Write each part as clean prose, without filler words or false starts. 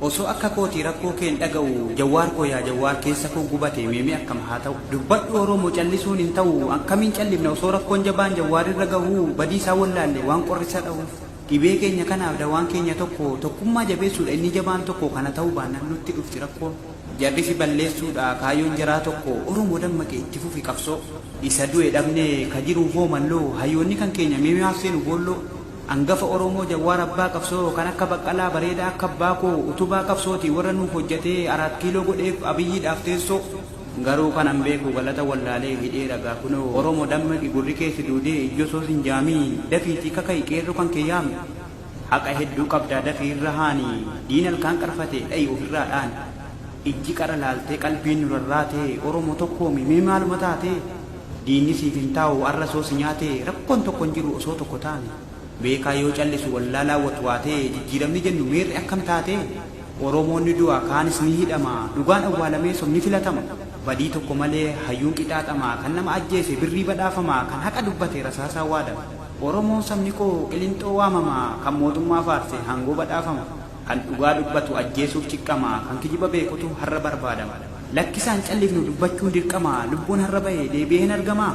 Osoo akka kootii rakkoo keen dhaga'u, Jawwaar koo yaa Jawwaar, keessa koo gubate, meemee akkam haa ta'u? Dubbadhu Oromoo, callisuun hin ta'u. Akkamiin callifna osoo rakkoon jabaan Jawwaar irra gahuu? Badii isaa wallaalle waan qorrisa dhahuuf. Dhibee keenya kanaaf dawaan keenya tokko, tokkummaa jabeessuudha inni jabaan tokko. Kana ta'uu baannaan nutti dhufti rakkoon. Jarri si balleessuudha kaayyoon jaraa tokko. Oromoo, dammaqi, itti fufi qabsoo. Isa du'e dhabne, ka jiruufoo malloo? Hayyoonni kan keenya mee maaf seenu boolloo? Angafa Oromoo Jawwaar, abbaa qabsoo, kan akka Baqqalaa bareedaa akka abbaa koo, utubaa qabsooti warra nuuf hojjatee Araat Kiiloo godheef Abiyyiidhaaf teessoo. Garuu kanan beeku galata wallaalee hidhee ragaa kunoo. Oromo, dammaqi, gurri kee si duudee ijji osoo sin jaamii, dafiitii kaka'i, qeerroo kan kee yaami. Haqa hedduu qabdaa, dafii irra haani, diina ilkaan qarfate dha'i, ofirraa dhaani. Ijji qara laaltee qalbiin nu rarraatee, Oromo, tokkoomi, mee maaluma taatee? Diinni siif hin taa'u arra osoo si nyaatee, rakkoon tokko hin jiru osoo tokko taane. Beekaa yoo callisu wallaalaa watwaatee, jijjiiramni jennu meerre akkam taatee? Oromoon ni du'a, kaanis ni hidhama, dhugaan awwaalamee sobni filatama. Badii tokko malee hayyuun qixaaxama, kan nama ajjeese birrii badhaafama, kan haqa dubbate rasaasaan waadama. Oromoon sabni koo Qilinxoo waamama, kan mootummaa faarse haangoo badhaafama. Kan dhugaa dubbatu ajjeesuuf ciqqama, kan kijiba beekutu har'a barbaadama. Lakkisaan callifnu, dubbachuun dirqama, lubbuun har'a bahe deebi'ee hin argamaa?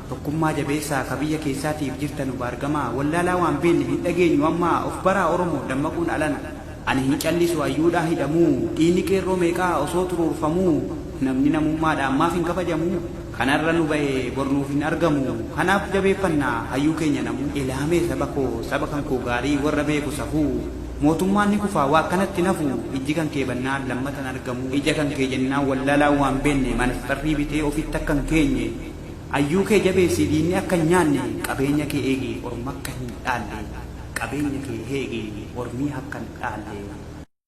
Tokkummaa jabeessaa, ka biyya keessaatiif jirtanu baargamaa, wallaalaa waan beenne hin dhageenyu ammaa, of baraa Oromo, dammaquun alana. Ani hin callisu hayyuudhaa hidhamuu, dhiigni qeerroo meeqaa osoo xuruurfamuu, namni namummaadhaan maaf hin kabajamuu? Kan har'a nu bahe bor nuuf hin argamu, kanaaf jabeeffanna hayyuu keenya namuu. Ilaamee saba koo, saba kan koo gaarii, warra beeku safuu. Mootummaan ni kufaa, waa akkanatti hin hafu, ijji kan kee bannaan lammata hin argamu. Ija kan kee jennaan wallaalaan waan beenne manaxxarrii bitee ofitti akka hin keenye. Hayyuu kee jabeessi, diinni akka hin nyaanne, qabeenya kee eegi, orma akka hin dhaalle. Qabeenya kee eegi, ormii akka hin dhaalle.